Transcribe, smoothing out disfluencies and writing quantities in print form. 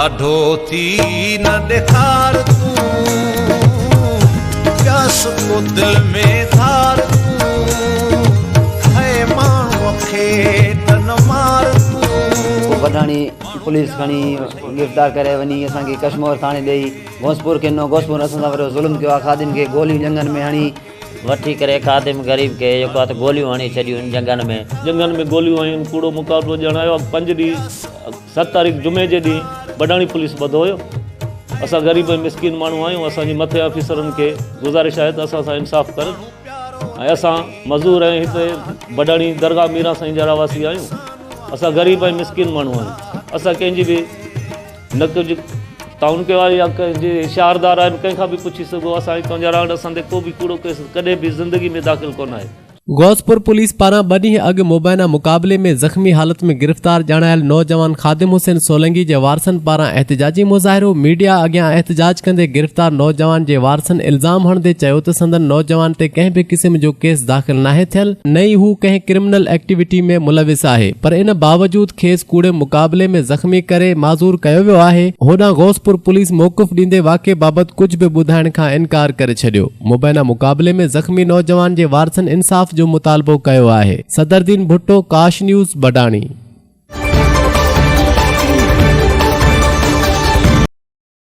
ڏاڍو ٿي نه ڏيکار تون، پياس ڪو دل ۾ ڌار تون، هي ماڻهوء کي ته نه مار تون. پوء بڊاڻي پوليس کڻي گرفتار ڪري وڃي اسان کي ڪشمور ٿاڻي ڏئي غوثپور کي ڏنو غوثپور اسان سان وڏو ظلم ڪيو آهي خادم کي گوليون ڄنگهن ۾ هڻي وٺي ڪري خادم غريب کي جيڪو آهي ته گوليون هڻي ڇڏيون ان ڄنگهن ۾. ڄنگهن ۾ گوليون هنيون ڪوڙو مقابلو ڏيڻ آيو پنج ڏينهن ست تاريخ جمعي جي ڏينهن بڊاڻي پوليس ٻڌو هيو اسان غريب ۽ مسڪين ماڻهو آهيون اسان جي مٿي آفيسرن کي گذارش آهي ته اسان سان انصاف ڪرن ۽ اسان مزور ۽ هتي بڊاڻي درگاهه ميران سائين جا رهواسي آهيون اسان غريب ۽ مسڪين ماڻهو آهيون اسان ڪنهن جي به نه ڪجهه تعاون ڪيو آهي يا ڪنهن جي اشتهاردار آهن ڪنهن کان به پڇي سگهو اسان هتان جا رهندڙ اسان تي ڪو به ڪوڙو ڪيس ڪڏهن به زندگي ۾ داخل ڪونه آهي. غوثپور پوليس پاران ٻه ڏينهن اڳ مبينا مقابلي ۾ زخمي حالت ۾ گرفتار ڄاڻايل نوجوان خادم حسين سولنگي جي وارثن پاران احتجاجي مظاهرو، ميڊيا اڳيان احتجاج ڪندي گرفتار نوجوان جي وارثن الزام هڻندي چيو ته سندن نوجوان تي ڪنهن به قسم جو ڪيس داخل ناهي ٿيل، نه ئي هو ڪنهن ڪرمنل ايڪٽيوٽي ۾ ملوث آهي پر ان باوجود کيس ڪوڙي مقابلي ۾ زخمي ڪري معذور ڪيو ويو آهي، هوڏانهن غوثپور پوليس موقف ڏيندي واقعي بابت ڪجهه به ٻڌائڻ کان انڪار ڪري ڇڏيو، مبينا مقابلي ۾ زخمي نوجوان جي وارثن انصاف جو مطالبو ڪيو آهي، صدردين ڀٽو، ڪاش نيوز، بڊاڻي.